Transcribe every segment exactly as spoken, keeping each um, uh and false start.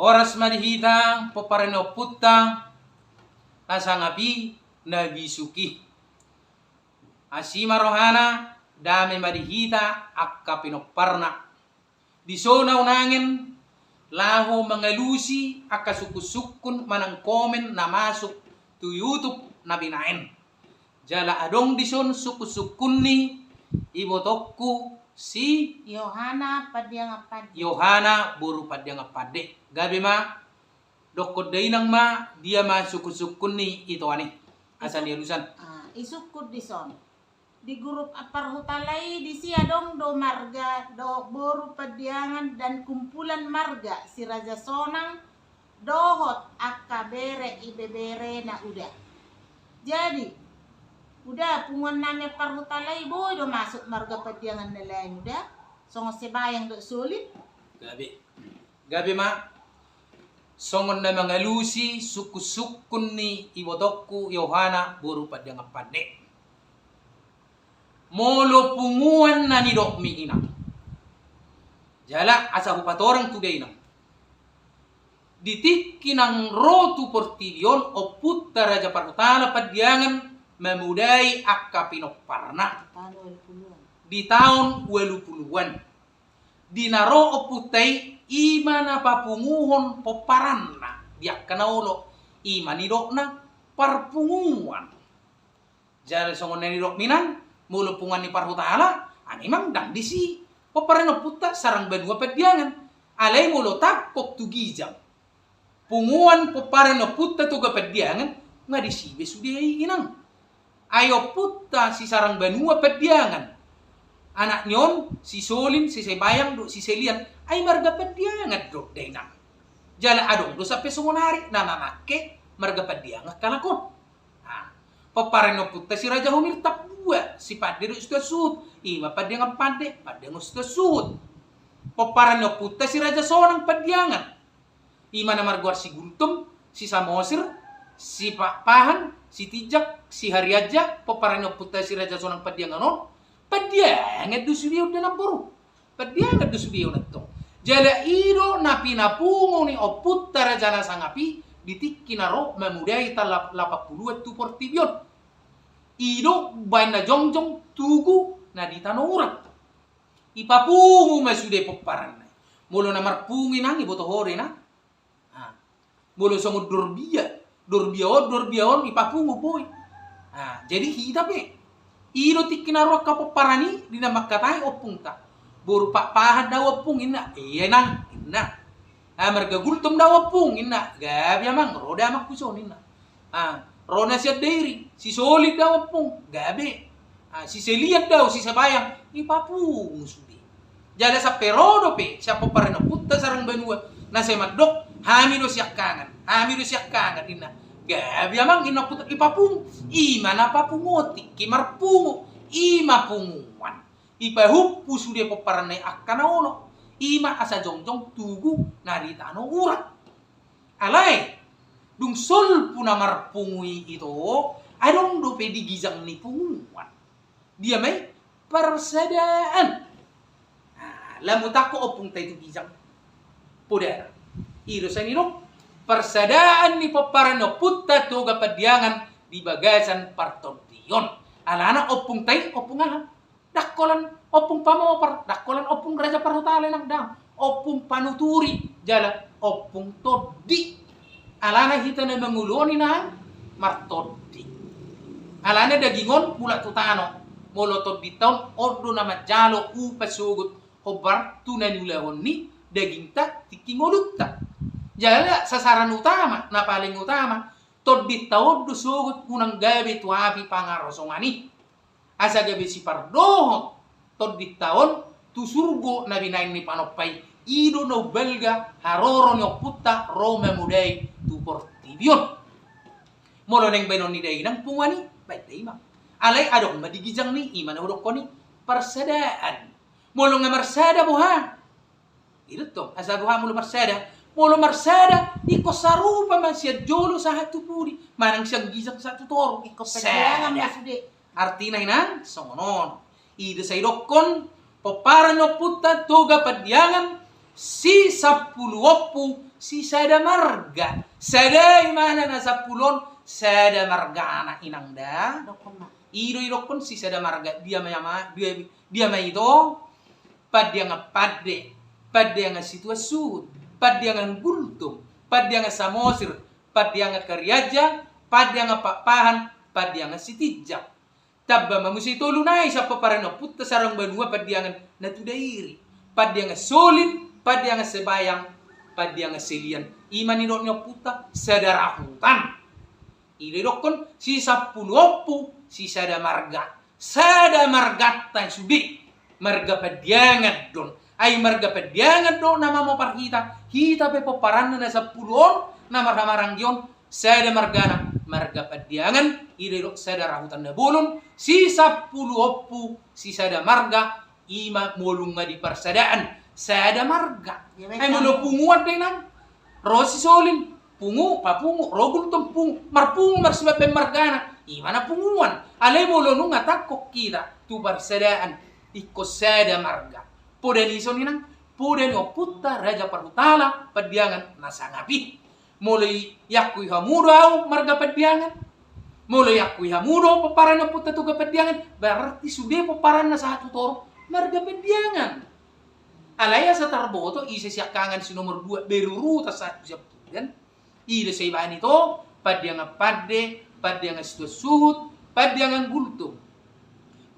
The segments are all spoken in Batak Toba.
Horas ma di hita pomparan ni ompunta na sangap i na bisuk i. Asi ma rohana, dame ma di hita angka pinomparna. Dison unangen laho mangalusi angka sungkun-sungkun manang komen na masuk tu YouTube na binaen. Jala adong dison sungkun-sungkun ni ibotongku si Yohana Pandiangan Pande. Yohana boru Pandiangan Pande. Gabe ma, dokkon dainang ma dia ma sungkun-sungkun ni itoan i. Asa ni alusan. Ah, isungkun dison. Di grup Parhutala i disi adong do marga do boru Pandiangan dan kumpulan marga si Raja Sonang dohot angka bere ibebere na uda. Jadi, uda punguan nami Parhutala i boi do masuk marga Pandiangan na lain uda, songon Sebayang do Solin. Gabe. Gabe ma, songon na mangalusi sungkun-sungkun ni ibotongku Yohana boru Pandiangan Pande. Molo punguan na nidokmi inang. Jala asa hupatorang tu dainang. Di tingki nang ro tu portibi on ompunta Raja Parhutala Pandiangan mamodai angka pinomparna. Di taon ualu puluan. Di na ro ompunta i, i ma na papunguhon pomparanna di angka na olo, i ma nidokna parpunguan. Jala songon na nidokmi inang, molo punguan ni Parhutala, ai memang ndang disi pomparan ni ompunta Sarangbanua Pandiangan. Alai molo tangkok tu ginjang punguan pomparan ni ompunta Toga Pandiangan, nga disi be sude i inang. Ai ompunta si Sarangbanua Pandiangan, anak ni on si Solin, si Sebayang dohot si Selian, ai marga Pandiangan do dainang. Jala adong do sampe songonari na mamangke marga Pandiangan halak on. Ah, pomparan ni ompunta si Raja Humirtap dua, si Pande dohot si Tuan Suhut, i ma Pandiangan Pande, Pandiangan si Tuan Suhut. Pomparan ni ompunta si Raja Sonang Pandiangan, i ma na margoar si Gultom, si Samosir, si Pa-, Pahan, si Tinjak, si Harianja, pomparan ni ompunta si Raja Sonang Pandiangan on, Pandiangan do sude on da namboru. Pandiangan do sude on antong. Jala i do na pinapungu ni ompunta Raja na sangap i di tingki na ro mamodai taon lap-, lapan puluan tu portibi on. I do umbahen na jongjong tugu na di tano urat. Ipapungu ma sude pomparanna. Molo na marpungu inang, iboto ho do inang. Ah. Molo songon Dorbia, Dorbia on, Dorbia on, ipapungu boi. Ah, jadi hita pe. I do tingki na ro angka pomparan i, di na mangkatai ompungta. Boru Pa-, Pahan do au ompung, inna. Iya, inang, inna. Ah, marga Gultom do au ompung, inna. Gabe amang, ro damang tu son, inna. Ah, ro na sian Dairi, si Solin do au ompung, gabe. Ah, si Selian do au, si Sebayang, ipapungu sude. Jala sampe ro dope sian pomparan ni ompunta Sarangbanua, na sai mandok, hami do siangkangan, hami do siangkangan, inna. Gabe amang, inna ompunta, ipapungu, i ma na papunguon tingki marpungu, i ma punguan. Ipahumpu sude pomparanna i angka na olo, i ma asa jongjong tugu na di tano urat. Alai, dung solpu na marpungu i ito, adong dope di ginjang ni punguan. Dia ma i? Parsadaan. Nah, lam hutangko ompungta i tu ginjang. Poda ra. I do sai nidok, parsadaan ni pomparan ni ompunta Toga Pandiangan di bagasan partondion. Alana ompungta i ompung aha? Ndang holan ompung pamopar, ndang holan ompung Raja Parhutala, inang, ndang. Ompung panuturi, jala ompung tondi. Alana hita na mangolu on, inang, martondi. Alana daging on mulak tu tano. Molo tondinta on, on do na manjalo upa sogot hombar tu na niulahon ni dagingta tingki ngolunta. Jala sasaran utama, na paling utama, tondinta on do sogot unang gabe tu api pangarosongan i. Asa gabe sipardohot tondinta on tu surgo na binaen ni Panompa i, i do na umbalga haroro ni ompunta ro mamodai tu portibi on. Molo naeng baenon ni dainang punguan i, baen da i ma. Alai adong ma di ginjang ni i, i ma na hudokkon i, parsadaan. Molo nga marsada boha? I do tong, asa boha molo marsada? Molo marsada, ingkon sarupa ma sian jolo sahat tu pudi, manang sian ginjang sahat tu toru. Ingkon sada. Pandiangan ma sude. Artina, inang, songon on. I do sai dokkon, pomparan ni ompunta Toga Pandiangan, si sampulu ompu Sisada marga. Sada imana na sampulu on, sada margana inang da. Dokkon ma. I do idokkon sisada marga. Dia ma, dia, dia ma ito. Pandiangan Pande, Pandiangan Situan Suhut, Pandiangan Gultom, Pandiangan Samosir, Pandiangan Kariaja, Pandiangan Pakpahan, Pandiangan Sitinjak. Tamba ma muse tolu nai sian pomparan ni ompunta Sarang Banua, Pandiangan na tu Dairi, Pandiangan Solin, Pandiangan Sebayang, Pandiangan Selian. I ma nidok ni ompunta sada rahutan. I do idokkon si sampulu ompu, sisada marga. Sada marganta sude. Marga Pandiangan do on. Ai marga Pandiangan do na mamopar hita. Hita pe pomparanna na sampulu on, na marhahamaranggi on, sada margana, marga Pandiangan. I do didok sada rahutan na bolon, si sampulu ompu, sisada marga. I ma molo nunga di parsadaan, sada marga. Ai molo punguan da inang, ro si Solin pungu, papungu, ro Gultom pungu, marpungu, marsibabben margana. I ma na punguan. Alai molo nunga tangkok hita tu parsadaan, ingkon sada marga. Poda ni son inang, poda ni ompunta Raja Parhutala Pandiangan na sangap i. Molo iakui hamu do au marga Pandiangan, molo iakui hamu do pomparan ni ompunta Toga Pandiangan, berarti sude pomparanna sahat tu toru marga Pandiangan. Alai asa tarboto ise siangkangan si nomor dua, berurutan sahat tu siampudan. I do sai baen ito, Pandiangan Pande, Pandiangan Situan Suhut, Pandiangan Gultom,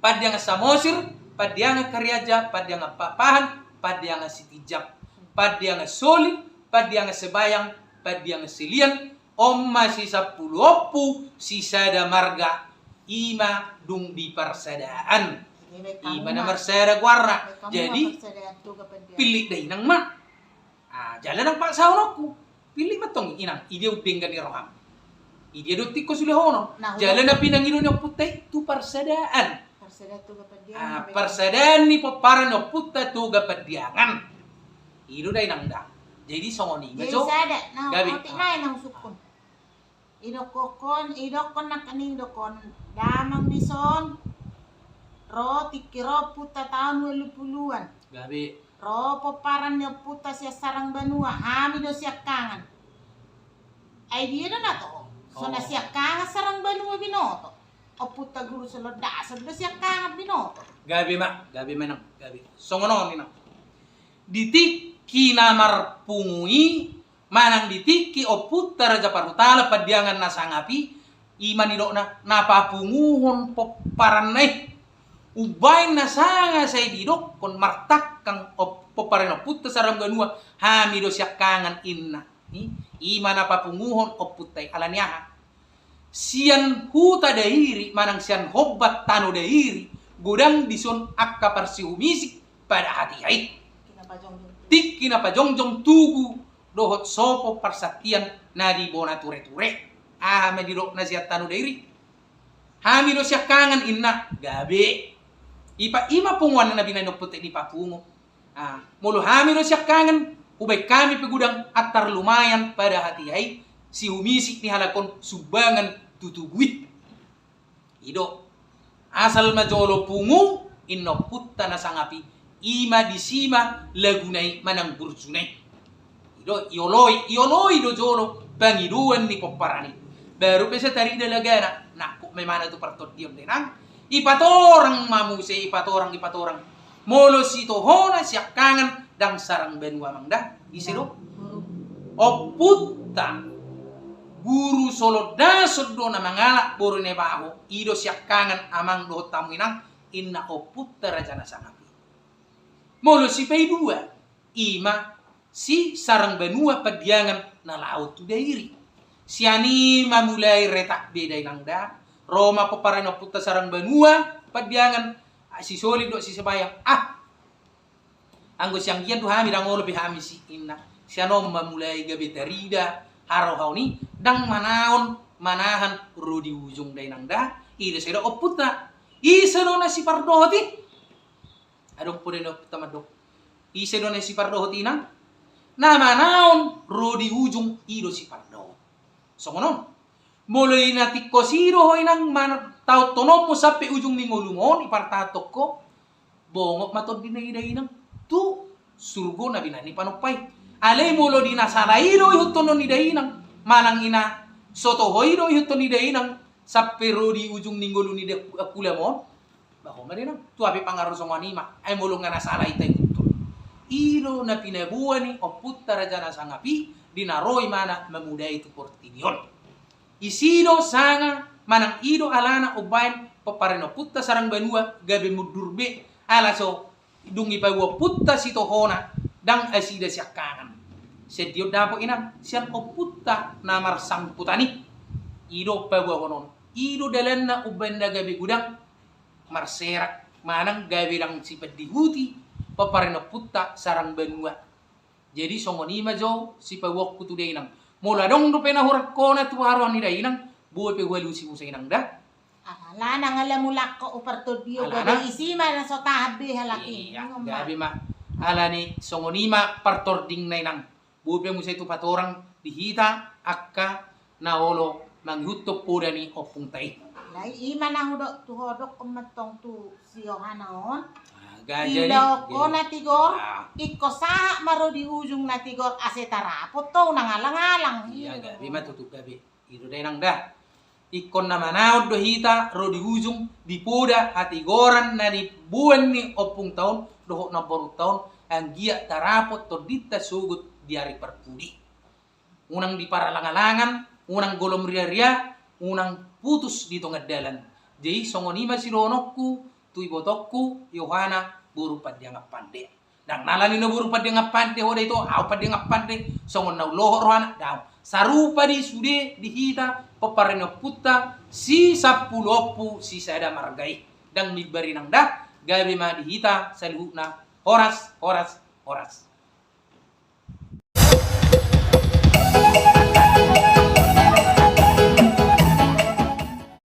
Pandiangan Samosir, Pandiangan Kariaja, Pandiangan Pakpahan, Pandiangan Sitinjak, Pandiangan Solin, Pandiangan Sebayang, Pandiangan Selian. On ma si sampulu ompu, sisada marga. I ma dung di parsadaan. I ma na marsada goarna. Jadi pillit da inang ma. Ah, jala nang pasaononku. Pillit ma tong inang, i dia undenggan ni roham. I dia do tingko sulihonon. Jala na pinangido ni ompunta i tu parsadaan. Parsadaan Toga Pandiangan. Ah, parsadaan ni pomparan ni ompunta Toga Pandiangan. I do da inang da. Jadi songon i ma jo. Gabe. Otik nai na husukkun. Idokkon, idokkon nangkin, idokkon damang dison. Ro tingki ro ompunta taon ualu puluan. Gabe. Ro pomparan ni ompunta sian Sarang Banua, hami do siangkangan. Ai dia do na to? So na siangkangan Sarang Banua binoto. Ompunta Guru Solondason do siangkangan binoto. Gabe ma, gabe ma inang, gabe. Songon on inang. Di tingki na marpungu i, manang di tingki ompunta Raja Parhutala Pandiangan na sangap i, i ma nidokna, na papunguhon pomparanna i. Umbaen na sanga sai didokkon martangkang pomparan ni ompunta Sarang Banua, hami do siangkangan inna. I, i ma na papunguhon ompunta i, ala ni aha? Sian huta Dairi manang sian hombar tano Dairi, godang dison angka parsihumisik pada hatiha i. Tingki na pajongjong tugu dohot sopo parsantian na di bona tureture. Aha ma didok na sian tano Dairi? Hami do siangkangan inna, gabe. I ma punguan na binaen ni ompunta i, dipapungu. Ah, molo hami do siangkangan, hubaen hami pe godang antar lumayan pada hatiha i, sihumisik ni halak on sumbangan tu tugu i. I do, asal ma jolo pungu, inna ompunta na sangap i, i ma disi ma laguna i manang burjuna i. I do, ioloi, ioloi do jolo pangidoan ni pomparan i. Baru pe sai tarida lagana, nangkok ma imana tu partondion da inang. Ipatorang ma muse, ipatorang, ipatorang. Molo sitohona siangkangan, ndang Sarang Banua amang da. Ise do? Ompunta Guru Solondason do na mangalap boru ni Baho, i do siangkangan amang dohot hamu inang, inna ompunta raja na sangap i. Molo sipaidua, i ma si Sarang Banua Pandiangan na laho tu Dairi. Sian i ma mulai retak be da inang da. Ro ma pomparan ni ompunta Sarang Banua Pandiangan, ah, si Solin dohot si Sebayang. Ah, anggo sianggian do hami, ndang olo be hami si inna. Sian on ma mulai gabe tarida harohaon i, ndang manaon manahan ro di ujung da inang da. I do sai didok ompunta. Ise do na sipardohot i? Adong poda ni ompunta mandok. Ise do na sipardohot inang? Na manaon ro di ujung i do sipardohot. Songon on. Molo i na tingkos i do ho inang, mataontononmu sampe ujung ni ngolum on, ipartahanhon ho, bongot ma tondina i da inang tu surgo na binaen ni Panumpa i. Alai molo di na sala i do ihuthonon ni dainang, manang i na so toho i do ihuthonon ni dainang, sampe ro di ujung ni ngolu ni da-, angkulam on, bah, ho ma dainang, tu hape pangaruhon songon i ma, ai molo nga na sala i taihuthonon. I do na pinaboa ni ompunta raja na sangap i, di na ro imana mamodai tu portibi on. Isi do sanga manang i do alana umbahen pomparan ni ompunta Sarang Banua gabe mundur be, ala so dung dipaboa ompunta sitohona, ndang nasida siangkangan. Sian dia on dapot inang? Sian ompunta na marsangkutan i. I do paboahon on. I do dalanna umbahen na gabe godang marserak manang gabe ndang sipandihuti pomparan ni ompunta Sarang Banua. Jadi songon i ma jo sipaboaonku tu dainang. Molo adong dope na hurang hona tu haroan ni dainang, boi pe hualusi muse inang da. Alana nga ala mulak ho, upartording ho. Alana. Gabe isi ma na so tahan be halak i. Iya, gabe ma. Alani songon i ma partordingna inang. Boi pe muse tu patorang di hita angka na olo mangihuthon poda ni ompungta i. Alai i ma na hudok tu ho, dokkon ma tong tu si Yohana on. Ah, ga jadi. Idaon ho na tigor, ah, ingkon sahat ma ro di ujung na tigor ase tarapot ho, unang alang-alang. Iya, gabe ma tutu gabe. I do dainang da. Ingkon na manaon do hita ro di ujung, di poda hatigoran na niboan ni ompungta on dohot namborunta on, anggiat tarapot tondinta sogot di ari parpudi. Unang di paralang-alangan, unang golom ria-ria, unang putus di tonga dalan. Jadi songon i ma sidohononku tu ibotongku Yohana boru Pandiangan Pande. Ndang na alani na boru Pandiangan Pande ho da ito, au Pandiangan Pande, songon na ulohot rohana, daong. Sarupa do i sude di hita pomparan ni ompunta, si sampulu ompu, si sada marga i. Ndang mimbar inang da, gabe ma di hita saluhutna, horas, horas, horas.